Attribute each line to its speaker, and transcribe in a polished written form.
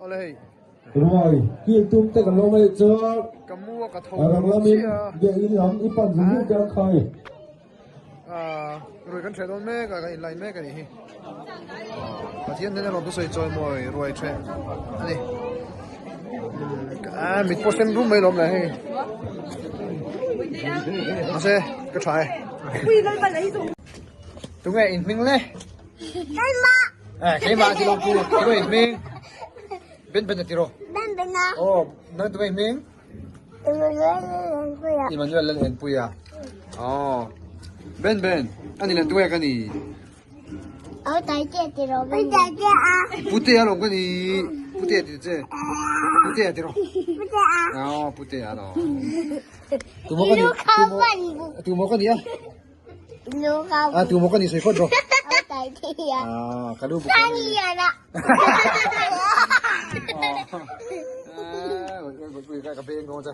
Speaker 1: Awle hei.
Speaker 2: Ruai kil tum te kan lo ngaih chuan
Speaker 1: Ka mu a ka tho
Speaker 2: a rang lamin
Speaker 1: chiah a.
Speaker 2: biakinn lam i pan zung zung te an khai.
Speaker 1: Aaa ruai kan hreh dawn mek a, kan inline mek a nih hi. Pathian hnena rawn thusawi chawimawi ruai hreh a ni. Aaa mit pawh sen rum mai lawm le hei. Mahse ka tha e. Tunge in hming le?
Speaker 3: Keimah.
Speaker 1: Eh keimah ti lo pu. Tunge in hming? Ben Ben a ti rawh.
Speaker 3: Ben Ben a.
Speaker 1: Aw nang tunge in hming?
Speaker 3: Emmanuel Lalengpuia.
Speaker 1: Emmanuel Lalengpuia. Aw. Ben Ben ani len tunge ka ni?
Speaker 3: Aw tai te ti rawh Ben. Tai te a.
Speaker 1: Pute a lawm ka ni. Pute a ti che. Pute a ti rawh.
Speaker 3: Pute a.
Speaker 1: Aw pute a lawm. Tumaw ka ni. Tumaw ka ni a. A tu maw ka ni sawi phawt rawh. Ah, ka lu buk a ni. Ka beng dawn che.